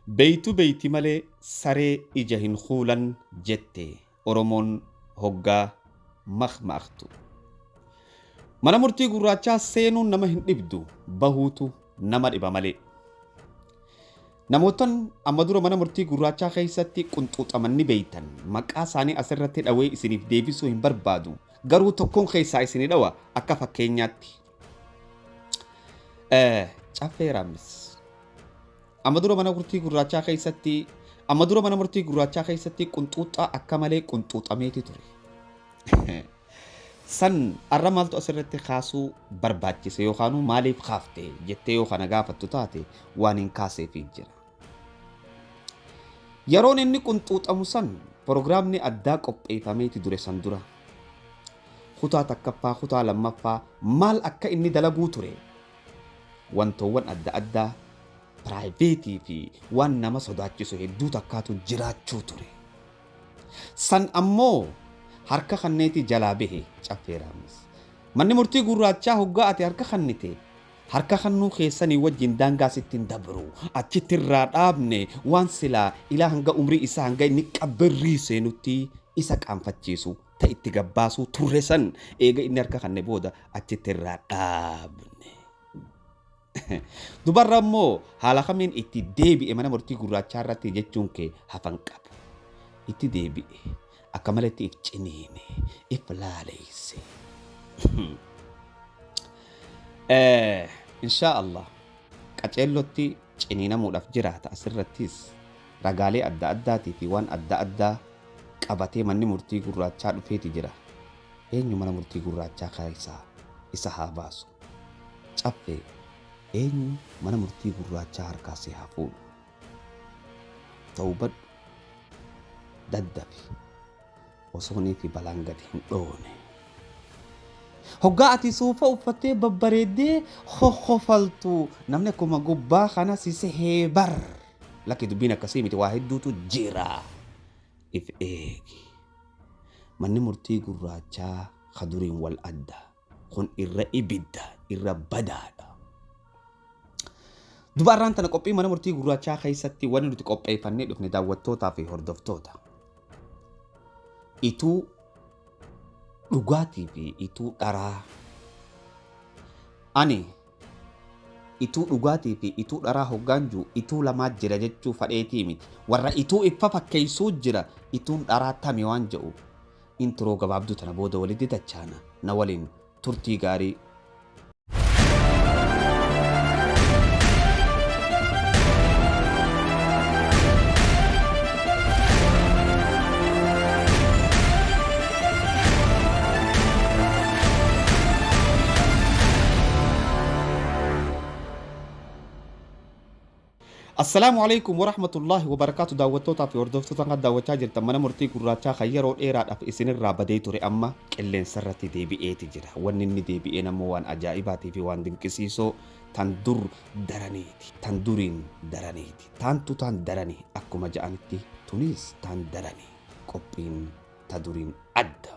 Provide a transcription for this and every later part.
Beeytu beeyti malee saree ija hin kuulan jette Oromoon hoggaa makmaaktu. Mana murtii gurraachaa seenuun nama hin dhibdu, bahuutu nama dhiba malee. Namootan amma dura mana murtii gurraachaa keessatti qunxuuxaman ni beeytan. Maqaa isaanii asirratti dhawee isiniif deebisuu hin barbaadu. Garuu tokkoon keessaa isinii dhawa akka fakkeenyaatti. Caffee Raammis. Amma dura mana murtii gurraachaa keessatti amma dura mana murtii gurraachaa keessatti qunxuuxaa akka malee qunxuuxameeti ture. San arra maaltu asirratti kaasuu barbaachise yookaanuu maaliif kaafte jettee yoo kana gaafattu taate waan hin kaaseefi jira. Yeroon inni qunxuuxamu san proogiraamni addaa qopheeffameeti dure san dura. Kutaa takkaffaa, kutaa lammaffaa maal akka inni dalaguu ture, wantoowwan adda addaa private fi waan nama sodaachisu hedduu takkaatu jiraachuu ture. San ammoo harka kanneeti jalaa bahe Caffee Raammis. Manni murtii gurraachaa hoggaa ati harka kannite harka kannuu keessanii wajjin daangaa sitti hin dabru. Achitti irraa dhaabne waan silaa ilaa hanga umrii isaa hanga inni qabirrii seenutti isa qaanfachiisu ta itti gabbaasuu turre san eega inni harka kanne booda achitti irraa dhaabne. Dubarra immoo haala kamiin itti deebi'e mana murtii gurraachaa irratti jechuun kee hafan qabu. Itti deebi'e akka maletti if ciniine if laaleesse. Inshaa Allah qaceellotti ciniinamuudhaaf jiraata. Asirrattis ragaalee adda addaatii fi waan adda addaa qabatee manni murtii gurraachaa dhufeeti jira. Eenyu mana murtii gurraachaa keessaa isa haa baasu? Caffee, eenyu mana murtii gurraachaa harkaa si haa fuudhu? Tawbadhu, daddafi, osoonii fi balaan gadi hin dhoone. Hoggaa ati suufa uffattee babbareeddee hohofaltu namni akkuma gubbaa kana si sehee bar. Lakki, dubbiin akkasii miti, waa hedduutu jira. If eegi. Manni murtii gurraachaa ka duriin wal adda. Kun irra ibidda, irra badaadha. Duba arraan tana qophii mana murtii gurraachaa keessatti wanni nuti qopheeffannee dhufne, daawwattootaa fi hordoftoota, ituu dhugaatii fi ituu dharaa. Ani ituu dhugaatii fi ituu dharaa hoggaan jiru ituu lamaa jira jechuu fadheetii miti. Warra ituu iffa fakkeessuu jira, ituun dharaa tami waan jedhu intro gabaabduu tana booda walitti dachaana. Na waliin turtii gaarii. Assalaamu alaikum warahmatullahi wabarakaatu. Daawwattootaa fi hordoftoota kan daawwachaa jirtan, mana murtii gurraachaa kan yeroo dheeraadhaaf isinirraa badee ture amma qilleensa irratti deebi'eeti jira. Wanni inni deebi'een ammoo waan ajaa'ibaatii fi waan dinqisiisoo tan dur daraniiti. Tan duriin daraniiti. Taantu taan darani akkuma ja'anitti tunis taan darani. Qophiin ta duriin adda.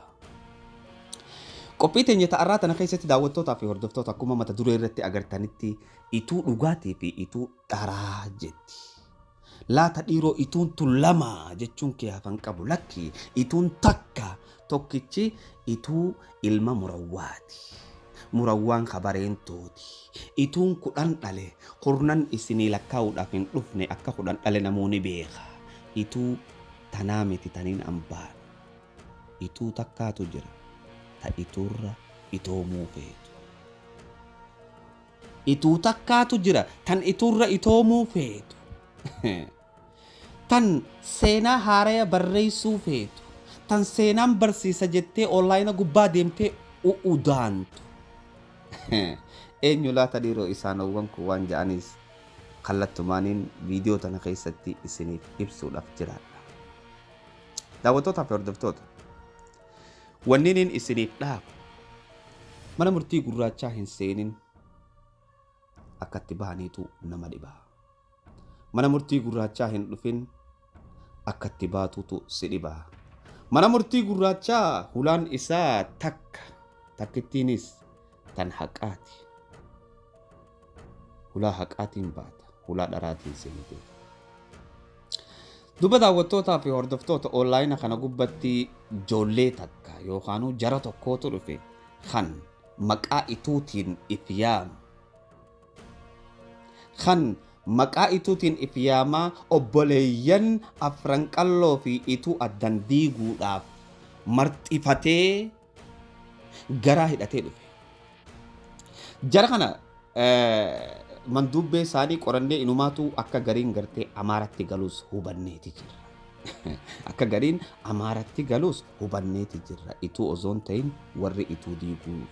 Qophii teenya ta'arraa tana keessatti, daawwattootaa fi hordoftoota, akkuma mata duree irratti agartanitti ituu dhugaatii fi ituu dharaa jetti. Laata dhiiroo, ituun tun lama jechuun kee hafan qabu. Lakki, ituun takka, tokkichi ituu ilma murawwaati. Murawwaan kabareentooti. Ituun 10 dhale, kurnan isinii lakkaa'uudhaaf hin dhufne, akka 10 dhale namuu ni beeka. Ituu tanaa miti taniin ambaan. Ituu takkaatu jira ta ituurra itoomuu feetu. Ituu takkaatu jira tan ituurra itoomuu feetu. Tan seenaa haaraya barreessuu feetu. Tan seenaan barsiisa jettee online gubbaa deemtee u'udaantu. Eenyu laata dhiiroo isaanowwan kun waan ja'anis kallattumaaniin viidiyoo tana keessatti isiniif ibsuudhaaf jiraadha. Daawwattootaa fi hordoftoota, wanniiniin isiniif dhaabu, mana murtii gurraachaa hin seenin, akkatti bahaniitu nama dhiba. Mana murtii gurraachaa hin dhufin, akkatti baatuutu si dhiba. Mana murtii gurraachaa hulaan isaa takka, takkittiinis tan haqaati. Hulaa haqaatiin baata. Hulaa dharaatiin seente. Duba daawwattootaa fi hordoftoota onlaayina kana gubbatti ijoollee takka yookaan jara tokkootu dhufe kan maqaa ituutiin if yaamu. Kan maqaa ituutiin if yaamaa obboleeyyan afran qalloo fi ituu addan diiguudhaaf marxifatee garaa hidhatee dhufe. Jara kana mandubbee isaanii qorannee inumaatu akka gariin gartee Amaaratti galuus hubanneeti jirra. Akka gariin Amaaratti galuus hubanneeti jirra. Ituu osoo hin ta'in warri ituu diiguu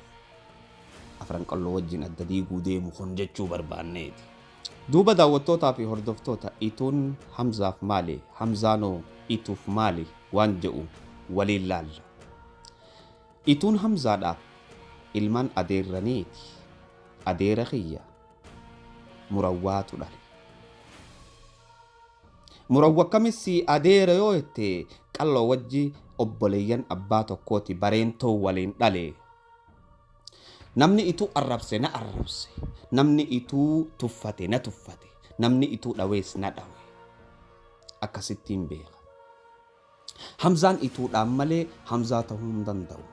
afran qalloo wajjin adda diiguu deemu kun jechuu barbaanneeti. Duuba daawwattootaa fi hordoftoota, ituun Hamzaaf maali? Hamzaanoo ituuf maali? Waan jedhu waliin laalla. Ituun Hamzaadhaaf ilmaan adeerraniiti. Adeera kiyya murawwaatu dhale. Murawwa akkamis adeera yoo jette, qalloo wajji obboleeyyan abbaa tokkooti, bareentoo waliin dhale. Namni ituu arrabse na arrabse. Namni ituu tuffate na tuffate. Namni ituu dhawees na dhawe. Akkasittiin beeka. Hamzaan ituudhaan malee Hamzaa ta'uu hin danda'u.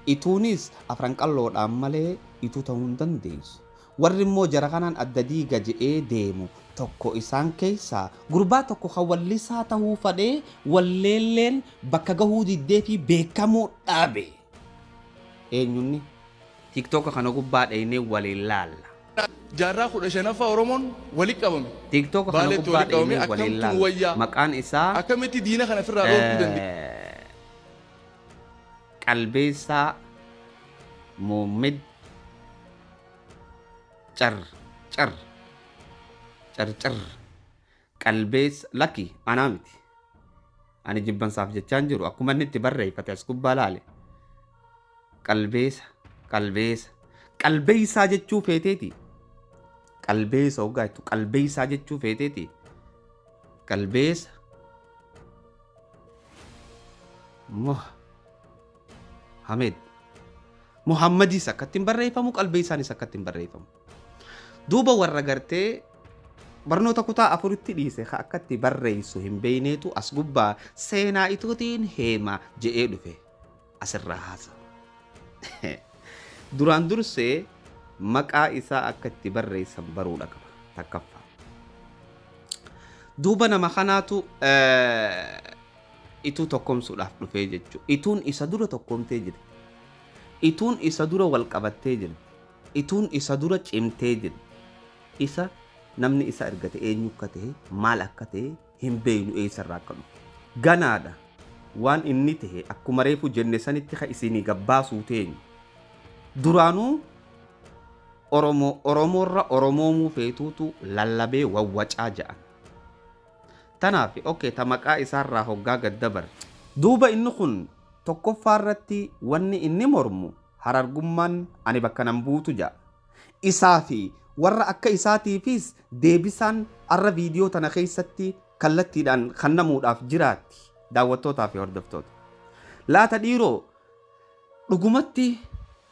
Ituunis afran qalloodhaan malee ituu ta'uu hin dandeessu. Warri immoo jara kanaan adda diiga je'ee deemu tokko isaan keessaa gurbaa tokko kan wallisaa ta'uu fadhee walleelleen bakka gahuu diddee fi beekamuu dhabe. Eenyunni? TikToka kana gubbaa dheenee waliin laalla. Jaarraa 15ffaa Oromoon walitti qabame. TikToka kana Baaleetti gubbaa walitti qabame dheenee waliin akkamtu laalla. wayyaa? Maqaan isaa Akkamitti diina kana ofirraa dhoorkuu dandeenya? Qalbeessaa Muhammad Car Car Car Car Qalbeessa, lakki, anaa miti. Ani jibbansaaf jechaan jiru, akkuma inni itti barreeffate as gubbaa laale. Qalbeessa, qalbeessa, qalbeessaa jechuu feeteeti. Qalbeessa hoggaa jettu qalbeessaa jechuu feeteeti. Qalbeessa Mohamed Muhammadis akkatti hin barreeffamu, qalbeessaanis akkatti hin barreeffamu. Duuba warra gartee barnoota kutaa afuritti dhiise ka akkatti barreessu hin beeyneetu as gubbaa seenaa ituutiin heema je'ee dhufe asirraa haasa. Duraan dursee maqaa isaa akka itti barreessan baruudha qaba takkaffaa. Duuba nama kanaatu ituu tokkomsuudhaaf dhufee jechuudha. Ituun isa dura tokkomtee jirti. Ituun isa dura wal qabattee jirti. Ituun isa dura cimtee jirti. Isa namni isa argate eenyu akka ta'e, maal akka ta'e hin beeknu, eessarraa akka dhufe. Ganaadha. Waan inni ta'e akkuma reefu jenne sanitti ka isinii gabbaasuu teenyu. Duraanuu Oromoo Oromoorra Oromoomuu feetuutu lallabee wawwacaa ja'an. Tanaaf okay, ta maqaa isaarraa hoggaa gad dabarre. Duuba inni kun tokkoffaa irratti wanni inni mormu harargummaan ani bakka nan buutu ja'a. Isaa fi warra akka isaatiifis deebisaan arra viidiyoo tana keessatti kallattiidhaan kennamuudhaaf jiraatti daawwattootaa fi hordoftoota. Laata dhiiroo, dhugumatti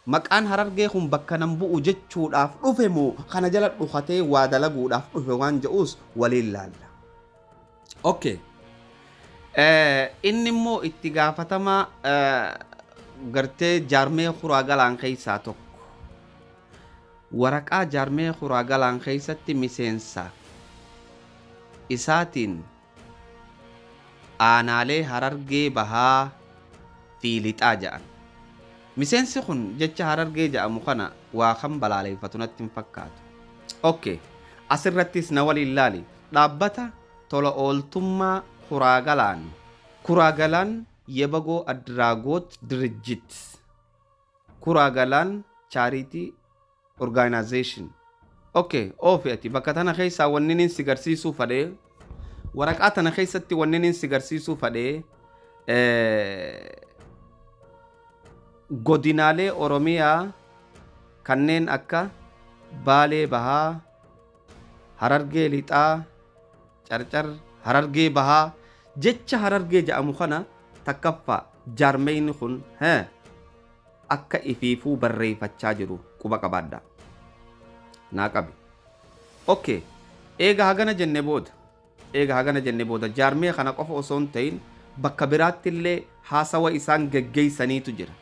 maqaan harargee kun bakka nan bu'u jechuudhaaf dhufe moo kana jala dhukatee waa dalaguudhaaf dhufe waan jedhus waliin laalla. Okay. Inni immoo itti gaafatama gartee jaarmee kuraa galaan keessaa tokko. Waraqaa jaarmee kuraa galaan keessatti miseensa isaatiin aanaalee harargee bahaa fi lixaa jedhan. Miseensi kun jecha harargee jedhamu kana waa kan balaaleffatu natti hin fakkaatu. Okay. Asirrattis na waliin laali. Dhaabbata tola ooltummaa kuraa galaan. Kuraa galaan የበጎ አድራጎት ድርጅት፣ ኩራ galaan Charity Organization. Okay, oofi ati bakka tana keessaa wanni nin si garsiisuu fadhee, waraqaa tana keessatti wanni nin si garsiisuu fadhee, godinaalee Oromiyaa kanneen akka Baalee Bahaa, Harargee Lixaa, Carcar, Harargee Bahaa, jecha Harargee jedhamu kana takkaffaa jaarmeyni kun akka ifiifuu barreeffachaa jiru quba qabaadha. Naa qabi. Okay. Eega hagana jenne booda, eega hagana jenne booda, jaarmee kana qofa osoo hin ta'in bakka biraatti illee haasawa isaan geggeessaniitu jira.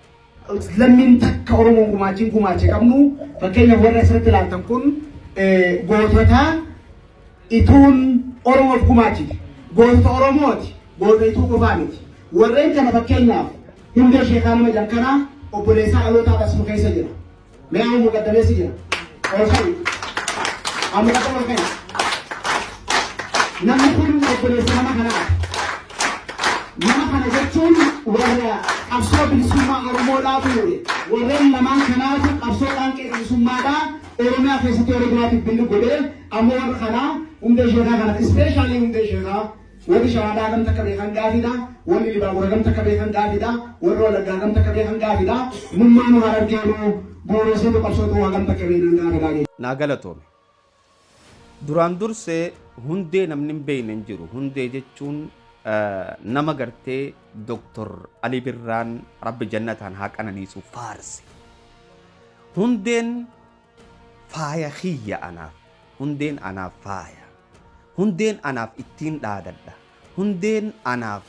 Lammiin takka Oromoon gumaachiin gumaache qabnu, fakkeenyaaf warra asirratti ilaaltan kun gootota Ituun Oromoof gumaachite. Gootota Oromooti. Goota Ituu qofaa miti. Warreen kana, fakkeenyaaf Hundee Sheekaa nama jedhan kana, obboleessaa dhalootaaf as nu keessa jira. Mee amma muqaddameessi jira. Ol ka'i. Amma muqaddama ol ka'i. Namni kun obboleessa nama kanaati. Nama kana jechuun warra qabsoo bilisummaa Oromoodhaa bu'uure. Warreen lamaan kanaatu qabsoo qaanqee bilisummaadhaa Oromiyaa keessatti yeroo duraatiif billi godhee. Ammoo warra kanaa, Hundee Sheekaa kana, especially Hundee Sheekaa, warri Shawaadhaa hagam takka beekan gaafiidha. Warri Libaabur hagam takka beekan gaafiidha. Warri Wallaggaa hagam takka beekan gaafiidha. Nummaanuu Harargeenu bu'uuressitu qabsootu hagam takka beekan gaafiidha jechuudha. Naa galatoome. Duraan dursee Hundee namni hin beekne hin jiru. Hundee jechuun nama gartee Dr. Ali Birraan, Rabbi jannataan haa qananiisu, faarse. Hundeen faaya kiyya anaaf. Hundeen anaaf faaya. Hundeen anaaf ittiin dhaadadha. Hundeen anaaf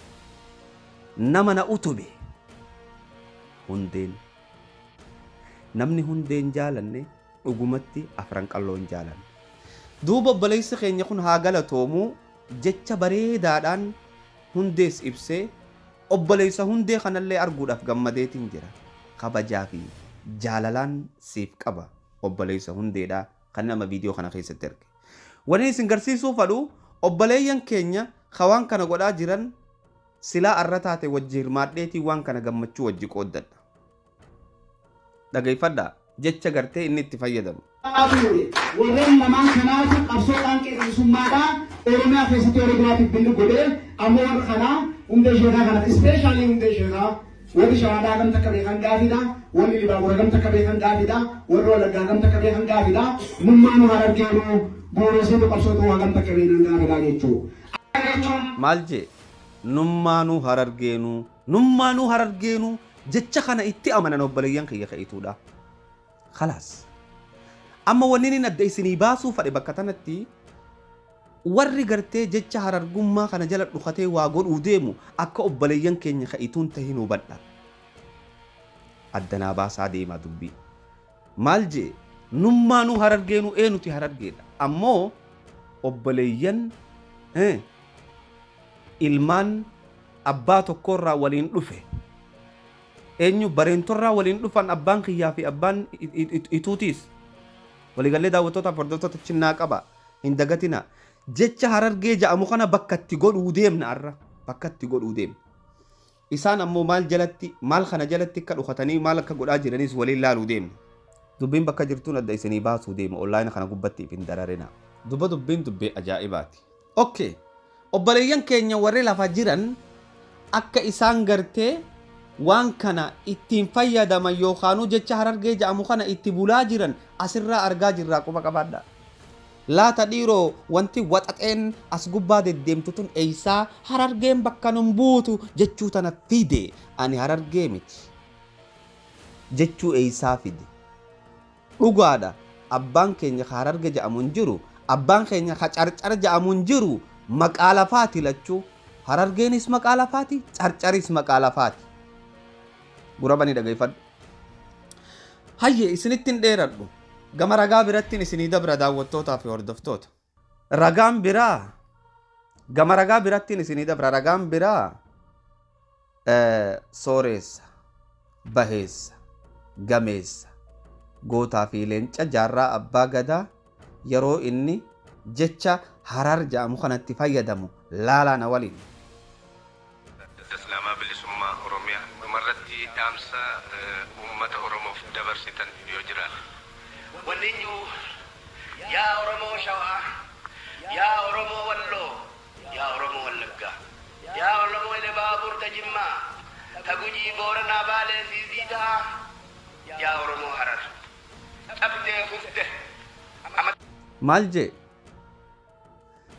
nama na utube. Hundeen. Namni Hundeen jaalanne dhugumatti Afran Qalloo hin jaalanne. Duuba obboleessi keenya kun haa galatoomuu, jecha bareedaadhaan Hundees ibsee, obboleessa Hundee kanallee arguudhaaf gammadeetiin jira. Kabajaa fi jaalalaan siif qaba, obboleessa Hundeedha kan nama viidiyoo kana keessatti erge. Wani isin garsiisuu fadhu, obboleeyyan keenya ka waan kana godhaa jiran, silaa arra taate wajji hirmaadheetii waan kana gammachuu wajji qooddadha. Dhageeffadhaa jecha gartee inni itti fayyadamu. Bu'uure. Warreen lamaan kanaatu qabsoo qaanqee bilisummaadhaa Oromiyaa keessatti yeroo duraatiif billi godhee. Ammoo warra kanaa, Hundee Sheekaa kana, especially Hundee Sheekaa, warri Shawaadhaa hagam takka beekan gaafiidha. Warri Libaabur hagam takka beekan gaafiidha. Warri Wallaggaa hagam takka beekan gaafiidha. Nummaanuu Harargeenu bu'uuressitu qabsootu hagam takka beekan gaafiidha jechuudha. Maal jee? Nummaanuu Harargeenuu, nummaanuu Harargeenuu, jecha kana itti amanan obboleeyyan kiyya ka'ituudha. Khalaas. Amma wanni inni adda isinii baasuu fadhe bakka tanatti, warri gartee jecha Harargummaa kana jala dhukatee waa godhuu deemu akka obboleeyyan keenya ka'ituun tahin hubadha. Addanaa baasaa deemaa dubbii. Maal jee? Nummaanuu Harargeenuu, ee nuti Harargeedha. Ammoo obboleeyyan ilmaan abbaa tokkorraa waliin dhufe. Eenyu bareentorraa waliin dhufan abbaan kiyyaa fi abbaan Ituutiis. Waliigallee daawwattootaaf hordoftoota chinnaa qaba. Hin dagatina. Jecha Harargee ja'amu kana bakka itti godhuu deemna arra. Bakka itti godhuu deemna. Isaan ammoo maal jalatti, maal kana jalatti akka dhukatanii maal akka godhaa jiranis waliin laaluu deemna. Dubbiin bakka jirtuun adda isinii baasuu deema, online kana gubbatti hin dararina. Duba dubbiin dubbii ajaa'ibaati. Okay. Obboleeyyan keenya warri lafa jiran akka isaan gartee waan kana ittiin fayyadaman yookaanuu jecha Harargee jedhamu kana itti bulaa jiran asirraa argaa jirraa, quba qabaadha. Laata dhiiroo, wanti waxaxeen as gubbaa deddeemtu tun eeysaa Harargeen bakka nun buutu jechuu tana fide? Ani Harargee miti jechuu eeysaa fide? Dhugaadha, abbaan keenya ka Hararge jedhamu hin jiru, abbaan keenya ka Carcar jedhamu hin jiru, maqaa lafaati lachuu. Harargeenis maqaa lafaati, Carcaris maqaa lafaati. Gurabanii dhageeffadhu. Hayyee, isinitti hin dheeradhu. Gama ragaa birattiin isinii dabra, daawwattootaa fi hordoftoota. Ragaan biraa, gama ragaa birattiin isinii dabra, ragaan biraa sooreessa, baheessa, gameessa, gootaa fi leenca Jaarraa Abbaa Gadaa yeroo inni jecha Harar jedhamu kanatti fayyadamu laalaa na waliin. Islaamaa Bilisummaa Oromiyaa, dhumarratti dhaamsa uummata Oromoof dabarsitan yoo jiraate. Wanni jiru, yaa Oromoo Shawaa, yaa Oromoo Walloo, yaa Oromoo Wallaggaa, yaa Oromoo Elebaabur, ta Jimmaa, ta Gujii, Booranaa, Baalee, Siiziitaa, yaa Oromoo Harar. Cabdee kufte. Maal jee?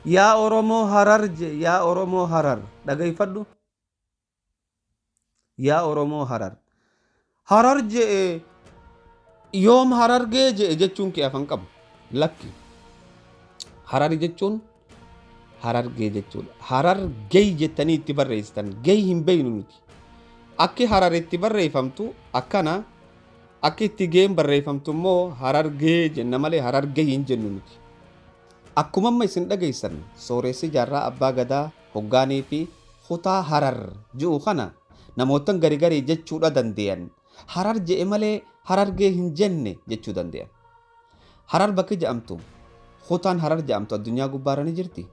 Yaa Oromoo Harar jee, yaa Oromoo Harar. Dhageeffadhu. Yaa Oromoo Harar. Harar jee, yoom Harargee jee jechuun kee afan qabu. Lakki. Harari jechuun Harargee jechuudha. Harargee jettanii itti barreessitan. Gee hin beeynu nuti. Akki Harar itti barreeffamtu akkana, akki itti geen barreeffamtu immoo Harargee jenna malee Harargee hin jennu nuti. Akkuma amma isin dhageessan, sooressi jaarraa abbaa gadaa hoggaanii fi kutaa Harar ji'u kana namootan gari garii jechuudha dandeeyan. Harar je'e malee Harargee hin jenne jechuu dandeeyan. Harar bakki je'amtu, kutaan Harar je'amtu addunyaa gubbaarra ni jirti.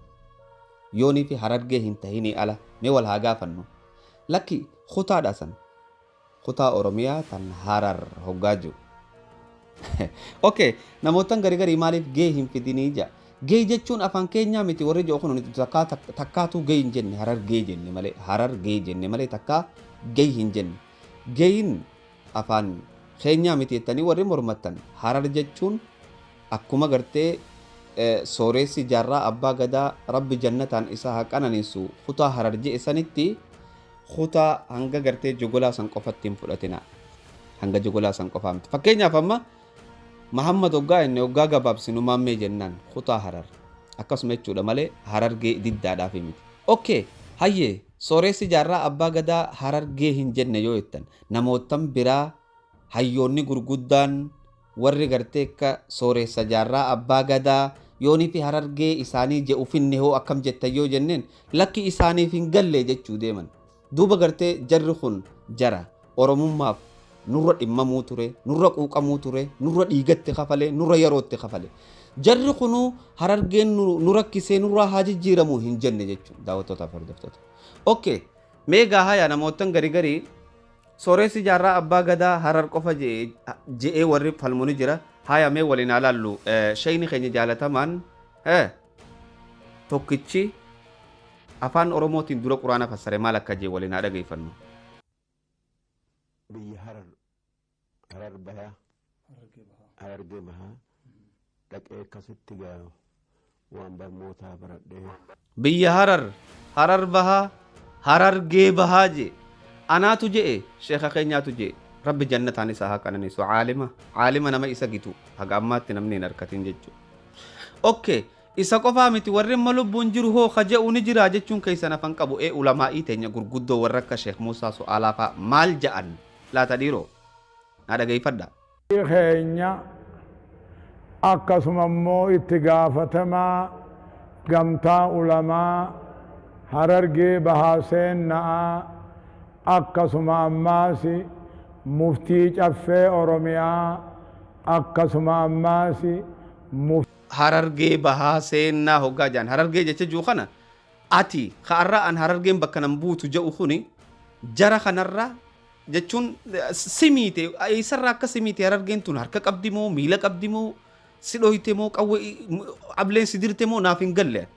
Yoonii fi Harargee hin tahinii ala mee wal haa gaafannu. Lakki, kutaadha san. Kutaa Oromiyaa tan Harar hoggaa jiru. Okay, namootan gari garii maaliif gee hin fidinii ja'a. Gee jechuun afaan keenyaa miti warri jiru kun. Takkaa takkaatuu gee hin jenne, Harargee jenne malee, Harargee jenne malee takkaa gee hin jenne. Geeyin afaan keenyaa miti jettanii warri mormattan, Harar jechuun akkuma gartee sooressi jaarraa abbaa gadaa, rabbi jannataan isaa haa qananiisu, kutaa Harar je'e sanitti kutaa hanga gartee jogolaa san qofatti hin fudhatina. Hanga jogolaa san qofaa miti. Fakkeenyaaf amma Mahammad hoggaa inni hoggaa gabaabsinu maammee jennaan kutaa Harar. Akkasuma jechuudha malee Harargee diddaadhaaf miti. Okay, hayyee, sooressi jaarraa abbaa gadaa Harargee hin jenne yoo jettan, namootan biraa hayyoonni gurguddaan warri gartee akka sooressa jaarraa abbaa gadaa yoonii fi Harargee isaanii je'u finne hoo akkam jettan yoo jenneen, lakki isaaniif hin galle jechuu deeman. Duuba gartee jarri kun jara Oromummaaf nurra dhimmamuu ture, nurra quuqamuu ture, nurra dhiigatti kafale, nurra yerootti kafale. Jarri kunuu Harargeen nu rakkisee nurraa haa jijjiiramuu hin jenne jechuudha daawwattootaaf hordoftoota. Okay, mee gaa haya, namootan gari garii sooressi jaarraa abbaa gadaa Harar qofa je'ee warri falmu ni jira. Haya, mee waliin haa laallu. Shayni keenya jaalatamaan tokkichi afaan Oromootiin dura quraana fassare maal akka jee waliin haa dhageeffannu. Biyya Harar, Harar bahaa, Harargee bahaa dhaqee akkasitti gaa waan barnootaa baradhee. Biyya Harar, Harar bahaa, Harargee bahaa jee. Anaatu je'e, sheeka keenyaatu jee. Rabbi jannataan isaa haa qananiisu. Caalima, caalima nama isa gitu haga ammaatti namni hin harkatin jechuudha. Okay, isa qofaa miti, warri amma lubbuun jiru hoo ka je'u ni jira jechuun keessan afan qabu. Ee, ulamaa'ii teenya gurguddoo warra akka Sheekh Muusaa Su'aalaa fa'a maal ja'an laata dhiiroo? Naa dhageeffadha. Keenya akkasuma immoo itti gaafatamaa gamtaa ulamaa Harargee bahaa seenna'aa, akkasuma ammaas muftii caffee Oromiyaa, akkasuma ammaas Harargee bahaa seennaa hoggaa jaan, Harargee jecha jiru kana ati ka'arraa an Harargeen bakka nan buutu jedhu kuni jara kanarraa jechuun simiite eessarraa akka simiite? Harargeen tun harka qabdi moo miila qabdi moo si dhoyte moo qawwee ableen si dirte moo? Naaf hin galle.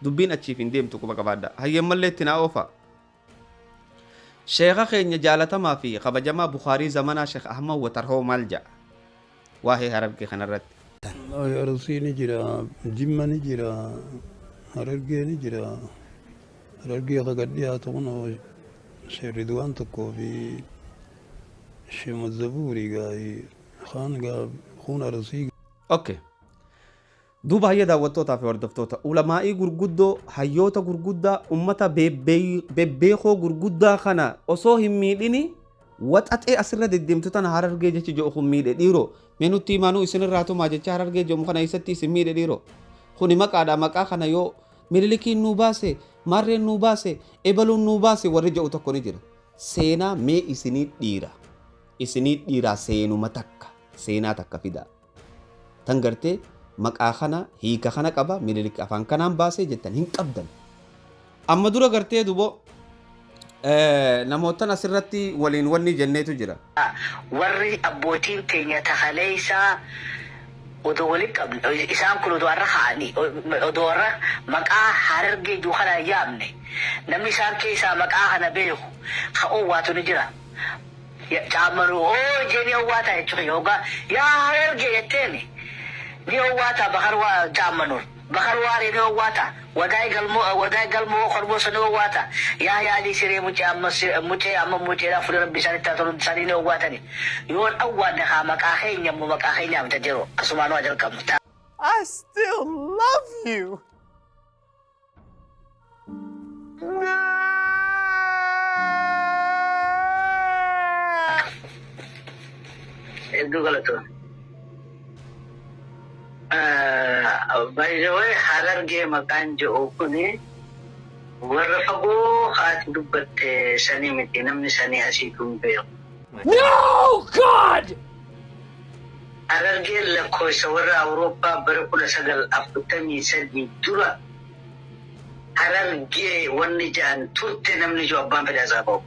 Dubbiin achiif hin deemtu, quba qabaadha. Hayyammallee itti naa oofa. Sheeka keenya jaalatamaa fi kabajamaa Bukaarii zamanaa Sheekh Ahmad Watarhoo maal jedha waa'ee Harargee kanarratti? Arsii ni jira, Jimma ni jira, Harargee ni jira. Harargee ka gad dhiyaatu kun Sheekh Ridwaan tokkoo fi Sheekh Mazzabuuri gaa kaan gaa kun Arsii. Okay. Duuba hayya, daawwattootaa fi hordoftoota, ulamaa'ii gurguddoo, hayyoota gurguddaa, ummata bebbeekoo gurguddaa kana osoo hin miidhini waxaxee asirra deddeemtu tana Harargee jechi jedhu kun miidhe dhiiroo? Mee nutti himaanuu isinirraa tumaa jecha Harargee jedhamu kana eessatti isin miidhe dhiiroo? Kuni maqaadha. Maqaa kana yoo Minilikiin nuu baase, maarreen nuu baase, ebaluun nuu baase warri jedhu tokko ni jira. Seenaa mee isinii dhiira, isinii dhiiraa, seenuma takka, seenaa takka fidaa tan gartee maqaa kana hiika kana qaba, Minilik afaan kanaan baasee jettan hin qabdan. Amma dura gartee dubo namootan asirratti waliin wanni jenneetu jira. Warri abbootiin teenya takaleessaa odoo waliin qabne, isaan kun odoo har'a ka'anii, odoo har'a maqaa Harargee jiru kana hin yaamne, namni isaan keessaa maqaa kana beeku ka owwaatu ni jira. Caammanuu oo jee ni owwaataa jechuudha yookaan yaa Harargee jetteeni ni owwaataa. Bakar waa caammanuun Bakar waaree ni owwaata, Wadaay galmoo, Wadaay galmoo korbosa ni owwaata, yaa yaalii siree mucee amma mucee amma muceedhaa fuula rabbi isaanitti haa tolu, isaanii ni owwaatani. Yoon awwaanne haa maqaa keenya immoo maqaa keenyaa mita jiru asumaan waa jalqabnu. I still you. Hedduu galatoon. By the way, Harargee maqaan jedhu kuni warra fagoo haati dubbatte sanii miti, namni sanii asiitu hin beeku. No, God! Harargeen lakkoofsa warra Awurooppaa bara 1943 dura Harargee wanni jedhan turte, namni jiru abbaan fedhaa isaa ba'u.